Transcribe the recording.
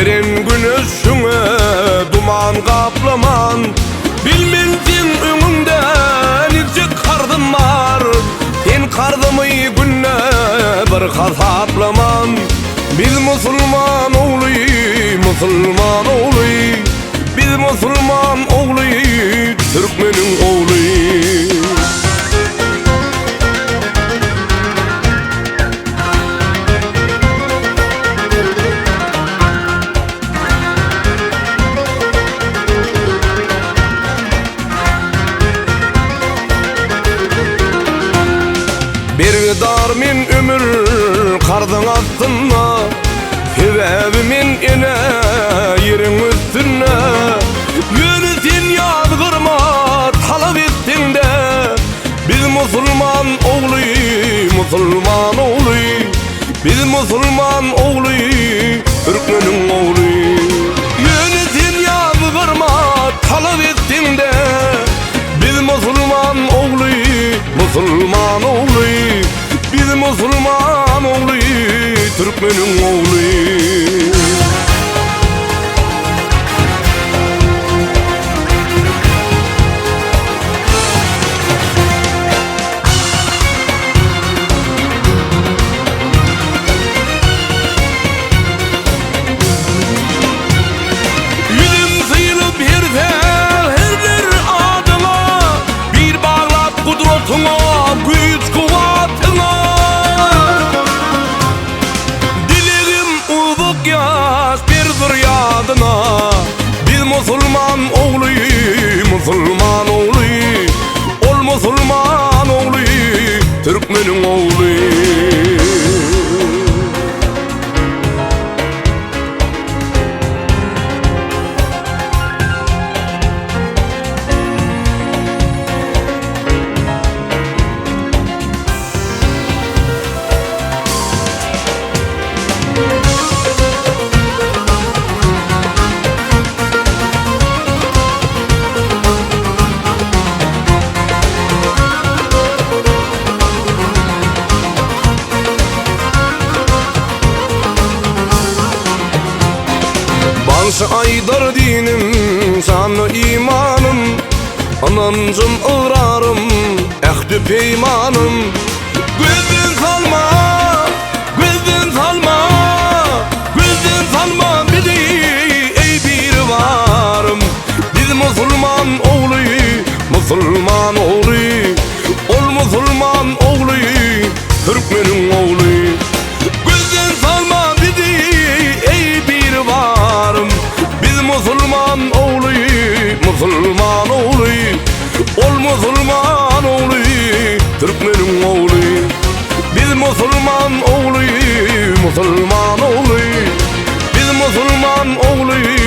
Beren güneşiňe duman gaplaman, Bilmen seň öňüňde niçik karzym bar, Sen karzymy günde bir hasaplaman. Biz musulman ogly, musulman ogly, Biz musulman ogly, türkmeniň ogly. Bergidar men ömür karzyň astynda, Sebäbi men ene ýeriň üstünde. Ýöne sen ýazgyrma talap etseň-de, Biz musulman ogly, musulman ogly, Biz musulman ogly, türkmeniň ogly. Ýöne sen ýazgyrma talap etseň-de, Biz musulman ogly, musulman ogly, Biz musulman ogly, türkmeniň ogly. Ýüzüm sylyp her säherler adyňa, Bil baglap gudratyňa, güýç-kuwwatyňa. Dilegim uzak ýaş ber zürýadyna, Biz musulman ogly, musulman ogly, Ol musulman ogly, türkmeniň ogly. Bagşy aýdar dinim, janly imanym, Ynanjym, ygrarym, ähdi-peýmanym. Gözden salma, gözden salma, Gözden salma bizi, eý Biribarym. Biz musulman ogly, musulman ogly, Ol musulman ogly, türkmeniň ogly. Gözden salma bizi, eý Biribarym. Biz musulman ogly, musulman ogly, Ol musulman ogly, türkmeniň ogly. Biz musulman ogly, musulman ogly, Biz musulman ogly.